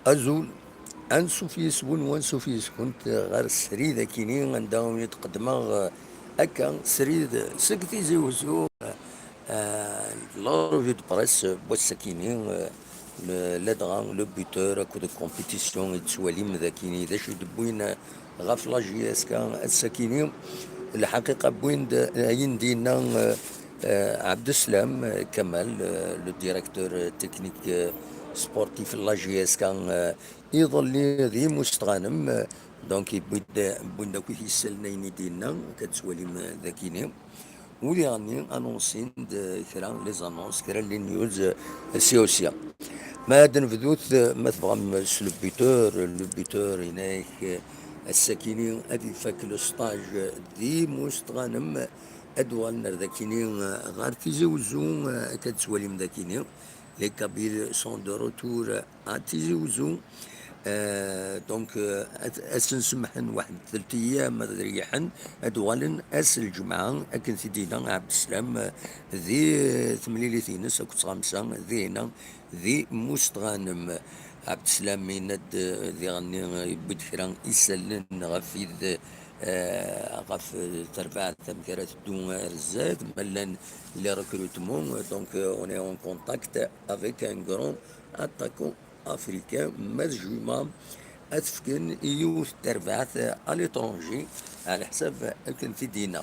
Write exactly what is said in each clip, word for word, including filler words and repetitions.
Azul, ansuf yes-wen u ansuf yes-kunt ɣer srid akini anda i d-qeddmeɣ, eh, akka srid seg Tizi Uzzu, eh, eh, la revue de presse n wass-akini, eh, le, ladɣa le buteur akked compétition i d-tettwalim d akini d acu i d-wwin, eh, ɣef la J S K ass-akini. Lḥaqiqa wwin-d, eh, ayen d-yenna, eh, eh, Abdeslam, eh, Kamal, eh, le directeur, eh, technique, eh, sportif n la J S K, eh, iḍelli di Mustɣanem, eh, donc yewwi-d, wwin-d akk isallen ayen i d-yenna, akka d-tettwalim, eh, d akini. U diɣenni annoncin-d, eh, kra les annonces, kra les news, eh, sya u sya. Ma ad nebdut, eh, ma tebɣam, s le buteur, le buteur, yenna-yak, eh, ass-akini ad ifak le stage, eh, di Mustɣanem, ad uɣalen ar dakini, eh, ɣer Tizi Uzzu, eh, akka d-tettwalim dakini. Les Kabyles sont de retour à Tizi Uzzu. Eh, donc, eh, ad, ad sen-semḥen waḥed telt ayyam ad reyḥen, ad uɣalen ass n lǧemɛa, akken t-id-yenna Abdeslam, eh, di, eh, temlilit-ines akked tɣamsa, dinna, di Mustɣanem. Abdeslam yenna-d, eh, diɣenni, eh, yewwi-d kra isallen ɣef id, eh, ɣef, eh, terbaɛt amek ara teddu ar zdat, ma llan les recrutements, donc, euh, on est en contact avec un grand attaquant africain, Mad Juma, ad t-fken i yiwet n terbaɛt à l'étranger, ɛla ḥsab akken t-id-yenna.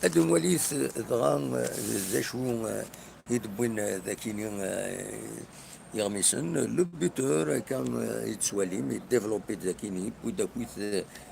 Ad nwalit dɣa, euh, d acu, euh, i d-wwin, euh, d akini, euh, iɣmisen, le buteur, akka, euh, i d-tettwalim, i développé d akini, wid akk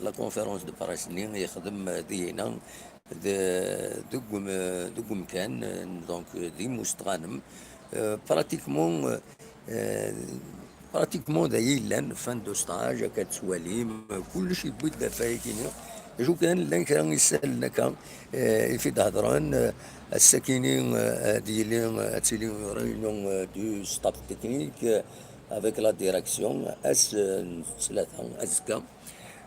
la conférence de presse-nni yexdem, euh, dinna, de, deg um-, deg umkan, euh, donc, euh, di Mustɣanem. Euh, pratiquement, euh, euh, pratiquement d ay yellan, fin de stage, akka d-tettwalim, euh, kullec yewwi-d ɣef wayagi-nni. D acu kan, llan kra isallen akka, euh, i fi d-hedren, euh, ass-akini, euh, ad yili, euh, ad tili réunion, euh, du staff technique, euh, avec la direction, ass, euh, n ttlata, azekka.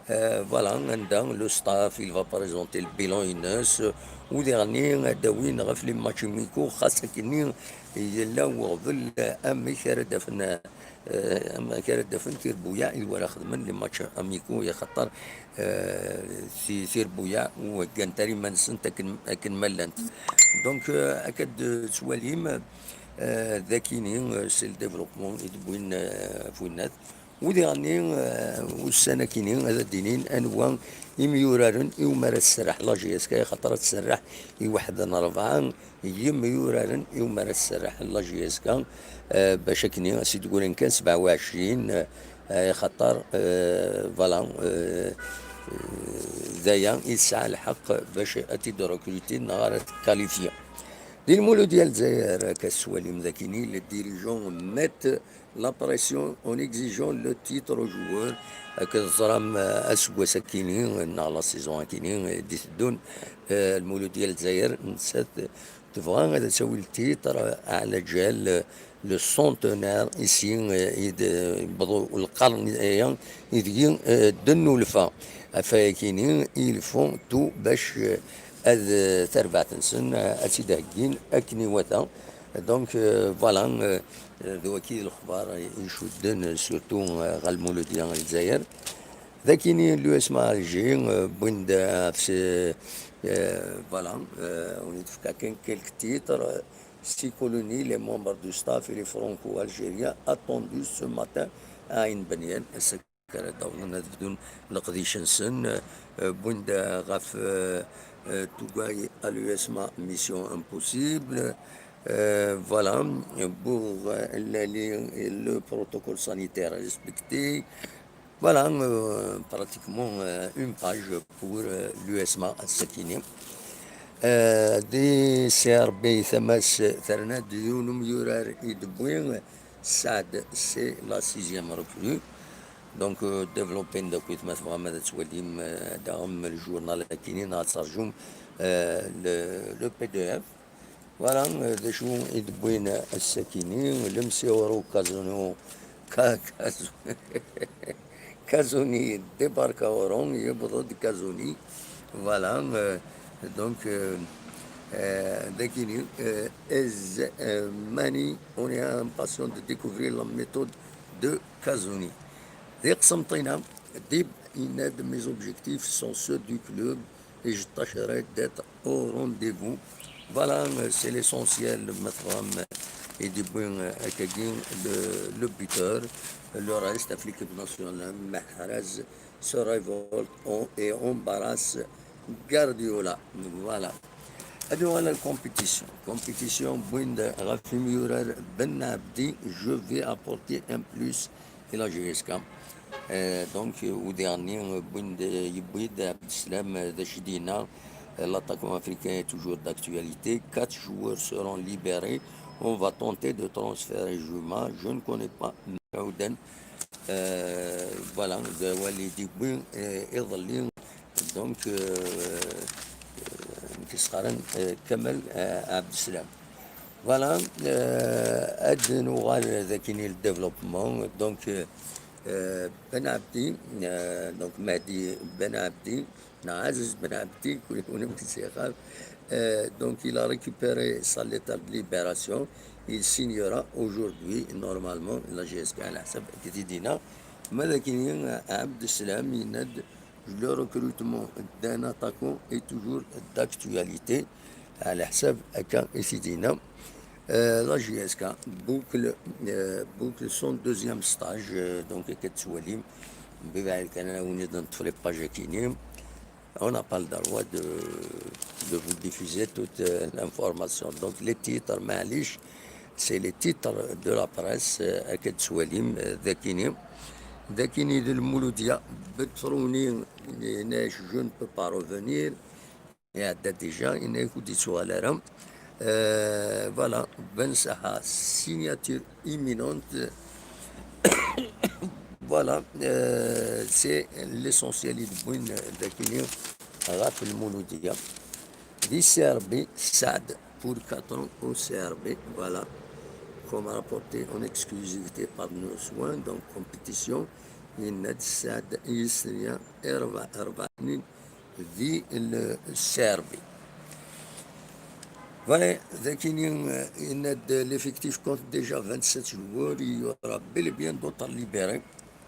Euh, voilà, anda le staff, il va présenter le bilan ines, u diɣenni ad d-awin ɣef les matchs amicaux, xas akkenni yella uɣbel, euh, amek ara d-afen, euh, amek ara d-afen tirbuyaɛ i d wara xedmen les matchs amicaux, i xaṭer, euh, ti-, tirbuyaɛ ur heggant ara iman-nsent akken, akken ma llant. Donc, euh, akka d-tettwalim, euh, d akini, euh, c'est le développement i d-wwin, euh, ɣef winnat. U diɣenni, eh, ussan akini ad d-inin anwa imyuraren i umar ad tserreḥ la J S K, axaṭer ad tserreḥ i waḥed n rebɛa yimyuraren i umar ad tserreḥ la J S K, eh, bac akkenni as-id-ggurin kan sebɛa u ɛecrin, eh, axaṭer, eh, voilà, eh, eh, d aya i tesɛa lḥeqq bac ad t-id-recruter neɣ ara t-qualifier. Di Lmuludya n Lezzayer, akka s-twalim d akini, les dirigeants mettent la pression en exigeant le titre aux joueurs. Akken teẓram, eh, aseggas akini, neɣ la saison akini, eh, d-iteddun, eh, Lmuludya n Lezzayer, nettat tebɣa ad tawi le titre, eh, ɛla ǧal, eh, le centenaire ici, eh, i d-, yewweḍ lqern aya ideg, eh, d-nnulfa. Ɣef wayakini, il faut tout bac, eh, ad, eh, tarbaɛt-nsen, eh, ad tt-id-heggin akken iwata. Donc, euh, voilà, euh, d waki d lexbar i icudden, surtout, euh, ɣer Lmuludya n Lezzayer. D akini l'U S M A Alger, euh, wwin-d, euh, ɣef s-, euh, voilà, euh, on y trouve quelques titres. Six colonels, les membres du staff et les franco-algériens attendus ce matin à Ain Benyan. Ass-a ara d-awḍen ad bdun leqdic-nsen, euh, wwin-d ɣef, euh, euh, tuga à l'U S M A Mission Impossible. Euh, voilà, pour, euh, le, le protocole sanitaire respecté. Voilà, euh, pratiquement, euh, une page pour, euh, l'U S M A ass-akini. Euh, di C R B tama-s terna-d yiwen umyurar i d-wwi Saad, c'est la sixième recrue. Donc, euh, développé-n d akk ma tebɣam ad twalim, euh, daɣen le journal akini neɣ ad terjum, euh, le, le P D F. Voilà, euh, d acu i d-wwin ass-akini, lemsiwṛu Kazunu, Ka-, Kazu-, Kazuni débarque à Oran, yewweḍ-d Kazuni. Voilà, euh, donc, euh, euh, d akini, euh, is, euh, many, on est impatient de découvrir la méthode de Kazoni. Di Qsenṭina, Dib yenna-d: mes objectifs sont ceux du club et je tâcherai d'être au rendez-vous. Voilà, euh, c'est l'essentiel, ma tebɣam, i d-yewwi, euh, akkagi, le, le buteur. Le reste, ɣef l'équipe nationale, Mahrez se révolte en- et embarrasse Guardiola. Voilà. Ad nuɣal ɣer la compétition. Compétition, win d ɣef imyurar Ben Abdi, je vais apporter un plus et la J S K. Euh, donc, euh, au dernier, euh, win d yewwi-d Abdeslam, euh, d acu i d-yenna, euh, l'attaquant africain est toujours d'actualité. Quatre joueurs seront libérés. On va tenter de transférer Juma. Je ne connais pas Maouden. Euh, voilà, d awal i d-yewwi, euh, iḍelli. Donc, euh, euh, nekk s-qqaren, euh, Kamel, euh, Abdeslam. Voilà, euh, ad nuɣal d akkin i le développement. Donc, euh, euh, Ben Abdi, euh, donc Mahdi Ben Abdi, neɣ Aziz Ben Abdi, kul yiwen amek i s-yeqqar. Euh, donc, il a récupéré sa lettre de libération. Il signera aujourd'hui, normalement, la J S K, ɛla ḥsab akken i d-yenna. Ma d akkin, euh, Abdeslam yenna-d: le recrutement d'un attaquant est toujours d'actualité. Ɛla ḥsab akka i t-id-yenna. Euh, la J S K boucle, euh, boucle son deuxième stage, euh, donc, akka tettwalim, mbeɛd kan ad awen-id-neṭṭef les pages akkin-i. On n'a pas le droit de, de vous diffuser toute, euh, l'information. Donc, les titres, maɛlic, c'est les titres de la presse, euh, akka tettwalim, euh, d akkin-i. D akkin-i d Lmuludiya, Betruni, yenna-ak: je ne peux pas revenir. Iɛedda déjà, yenna-ak ur d-yettuɣal ara. Euh, voilà, Ben Saha, signature imminente. Voilà, euh, c'est l'essentiel i d-wwin d akkin-i ɣef Lmuludiya. Di Serbie, Saad pour quatre ans au C R B, voilà, comme rapporté en exclusivité par Nos Soins, donc compétition, yenna-d Saad yesri rebɛa snin di Serbie. Voilà, d akkin-i, euh, yenna-d l'effectif compte déjà vingt-sept joueurs, il y aura bel et bien d'autres libérés.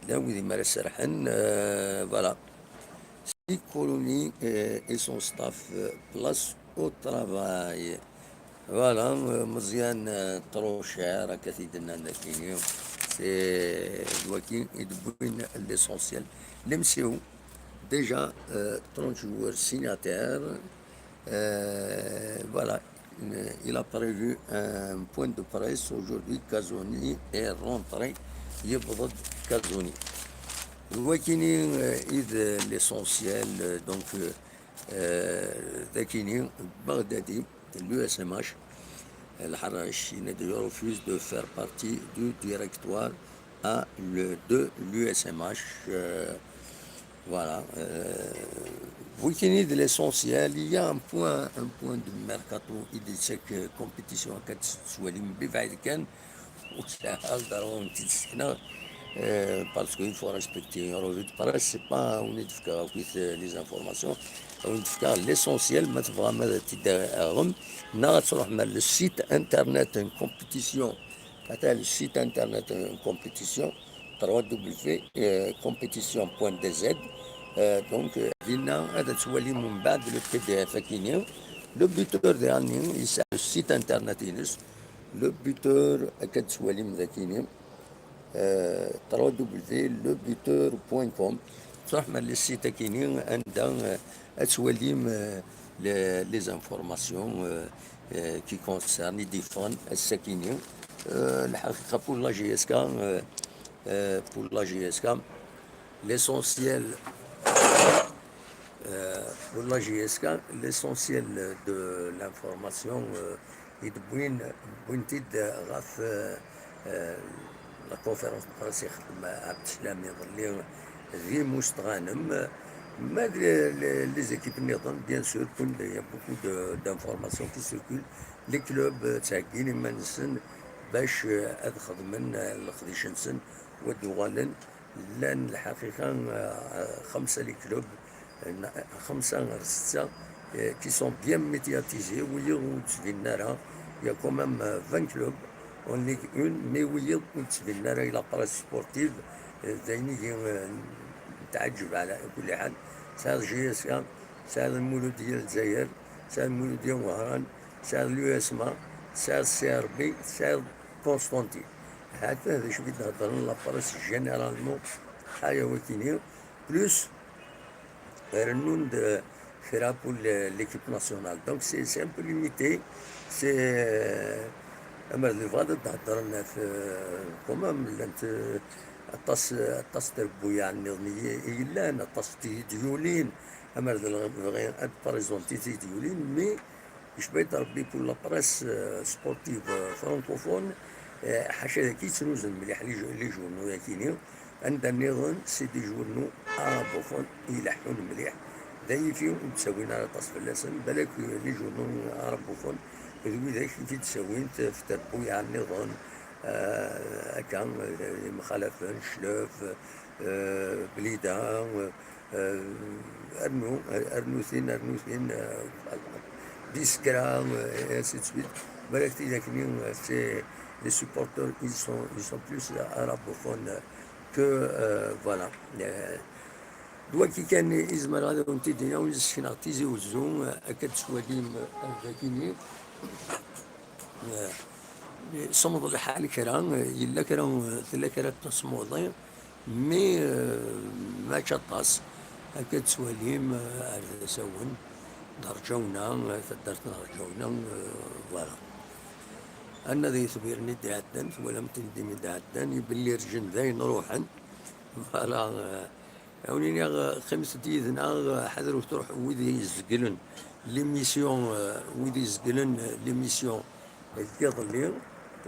Llan wid i mi ara serḥen, euh, voilà. Si Colony, euh, et son staff, euh, place au travail. Voilà, euh, Meẓyan, euh, trop cher, akka t-id-nnan d akkin-i. C'est d waki i d-wwin l'essentiel. Lemsiw, déjà, euh, trente joueurs signataires. Euh, voilà, euh, il a prévu un point de presse aujourd'hui. Kazoni est rentré. Yebḍa-d Kazoni. D wakini, euh, i d l'essentiel, euh, donc, euh, euh, d akini, Baghdadi, l'U S M H, euh, Lḥerrac, il refuse de faire partie du directoire à le, de l'U S M H. Euh, voilà. Euh, d wakini d l'essentiel. Il y a un point, un point de mercato, i d chaque compétition, akka tettwalim, mbeɛd kan, ur sɛiɣ ara lderwa n tt-id-sekneɣ, euh, parce que il faut respecter une revue de presse, c'est pas, ur d-fkeɣ akk les informations, ur d-fkeɣ l'essentiel, ma tebɣam ad t-id-aɣem, neɣ ad truḥem ar le site internet n compétition, ata le site internet n compétition, trois W, euh, compétition point D Z. Euh, donc, euh, dinna ad twalim mbeɛd le P D F akini. Le buteur diɣenni yesɛa le site internet-ines. Le buteur, akka tettwalim d akini, euh, trois W le buteur point com. Truḥem ar le site akini, anda, euh, ad twalim, euh, les, les informations, euh, euh, qui concernent, i d-yeffɣen ass-akini. Euh, lḥaqiqa, pour la J S K, euh, euh, pour la J S K, l'essentiel, euh, pour la J S K, l'essentiel de l'information, euh, i d-wwin, wwin-t-id ɣef, euh, euh, la conférence de presse i xdem Abdeslam iḍelli di Mustɣanem. Ma d les, les, les équipes nniḍen, bien sûr, il y a beaucoup de, d'informations qui circulent. Les clubs, euh, ttheggin iman-nsen bac, euh, ad xedmen, euh, leqdic-nsen, wa d-uɣalen. Llan lḥaqiqa, euh, xemsa les clubs, euh, xemsa ar setta, euh, qui sont bien médiatisés, wiyaḍ ur d-ttbinen ara. Il y a quand même, euh, vingt clubs en Ligue un, mais wiyiḍ ur d-ttbinen ara i la presse sportive, eh, d ayen i yi-, eh, teɛǧeb ɛla kulli ḥal. Tesɛiḍ J S K, tesɛiḍ Lmuludiyya n Lezzayer, tesɛiḍ Lmuludiyya n Wehran, tesɛiḍ l'U S M A, tesɛiḍ C R B, tesɛiḍ Constantine. Hata d acu i d-heddren la presse généralement, ḥaya wakini, plus rennun-d kra pour le-, l'équipe nationale. Donc c'est, c'est un peu limité. C'est, euh, amer d bɣiɣ ad d-heddren ɣef, euh, quand même, llant, euh, aṭas, aṭas n trebbuyaɛ nniḍen i, i yellan, aṭas n tedyulin, amer d bɣiɣ ad présenter tedyulin, mais yecba-d Rebbi pour la presse, euh, sportive, euh, francophone, euh, ḥaca daki ttnuzen mliḥ les jou-, les journaux-yagi-ni, anda nniḍen c'est des journaux arabophones i ileḥḥun mliḥ, d ayagi ur d-ttawin ara aṭas fell-asen, balak les journaux arabophones d widak i t-id-ttawin f trebbuyaɛ nniḍen, euh, akka, euh, yemxalafen, Cclef, euh, Blida, euh, Euh, rnu, rnu tin, rnu tin, euh, Biskra, euh, et ainsi de suite. Balak tidak-nni, euh, c'est, les supporters, ils sont, ils sont plus arabophones que, euh, voilà. Euh, d wagi kan i zemreɣ ad awen-t-id-iniɣ, ur yessekneɣ Tizi Uzzu, euh, akka d-tettwalim, euh, dagi-nni. Eh, semmeḍ lḥal kra, eh, yella kra, tella kra n tesmuḍi, mais, eh, mačči aṭas. Akka d-tettwalim, eh, ar d asawen, d Rǧawna, eh, taddart n Rǧawna, eh, voilà. Anna d itbiren i d-iɛeddan, twalam tindin i d-iɛeddan, ibelli rǧen dayen ruḥen. Voilà, eh, Ad wen-iniɣ, eh, qqimet-d yid-neɣ, eh, ḥadret ur truḥem wid izeglen l'émission, eh, wid izeglen, eh, l'émission n yiḍelli,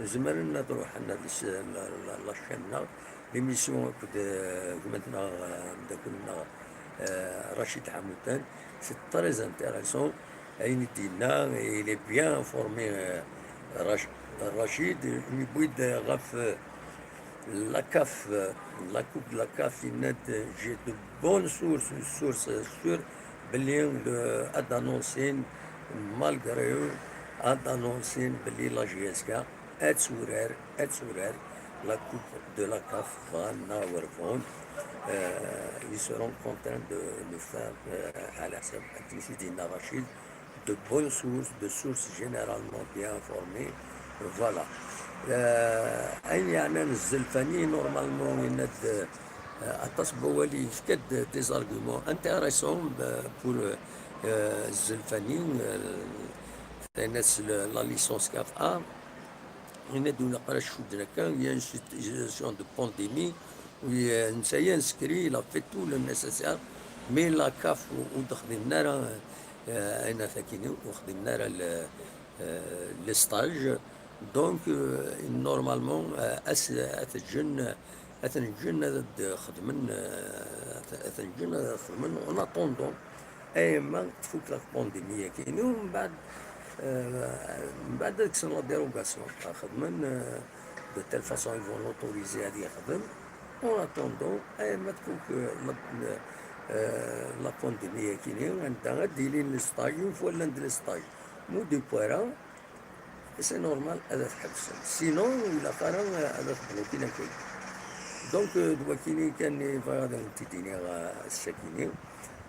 zemren ad ruḥen ar s-, la, la, la chaîne-nneɣ, l'émission akked, eh, gma-tneɣ, eh, ameddakel-nneɣ, eh, Racid Ḥamutan. C'est très intéressant. Ayen i d-yenna, il est bien informé, eh, Rac-, Racid, yewwi-d ɣef, eh, la CAF, la Coupe de la CAF, yenna-d, j'ai de bonnes sources, sources sûres, belli le, ad annoncin, malgré eux, ad annoncin belli la J S K ad turar, ad turar la Coupe de la CAF, bɣan neɣ ur bɣun, euh, ils seront contents de le faire, euh, ɛla ḥsab akken i t-id-yenna Racid, de bonnes sources, de sources généralement bien informées. Voilà. Euh, ayen yeɛnan Zelfani, normalement, yenna-d, euh, aṭas n wawal, yefka-d des arguments intéressants, euh, pour, euh, Zelfani, euh, tenna-s le, la licence CAF A. Yenna-d ur ilaq ara ad cudden akka, il y a une situation de pandémie, u, euh, netta i inscrit, il a fait tout le nécessaire, mais la CAF ur, ur d-xdimen ara, euh, ayen akini, ur xdimen ara le, euh, les stages. Donc, euh, normalement, euh, as-, ad t-ǧǧen, ad ten-ǧǧen ad d-xedmen, euh, ad ten-ǧǧen ad xedmen en attendant. Ayemma tfuk la pandémie-agi-ni, u mbeɛd, euh, mbeɛd ad kksen la dérogation, ad xedmen, euh, de telle façon ils vont l'autoriser ad yexdem. En attendant, ayemma tfuk, euh, la, euh, la pandémie-agi-ni, anda ad d-ilin les stages, une fois llan-d les stages, mu d-yewwi ara, c'est normal ad t-ḥebsen. Sinon, ur ilaq ara ad t-blokin akk. Donc, euh, d wakini kan i bɣiɣ ad awen-t-id-iniɣ, euh, ass-agi-ni.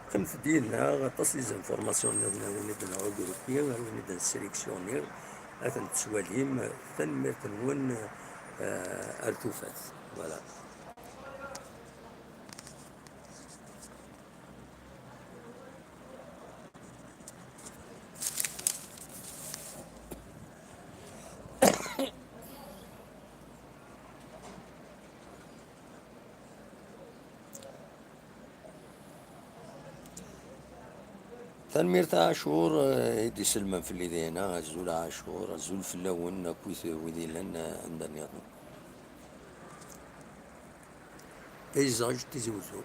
Qqimet-d yid-neɣ, aṭas des informations nniḍen ara wen-id-nregrupi, ara wen-id-nesselectionner, ad tent-tettwalim. Tanemmirt-nwen, euh, ar tufat. Voilà. Tanemmirt a Ɛacur, eh, i d-iselmen fell-i dinna. Azul a Ɛacur, azul fell-awen akkit wid yellan, eh, anda nniḍen. Paysage Tizi Wezzu.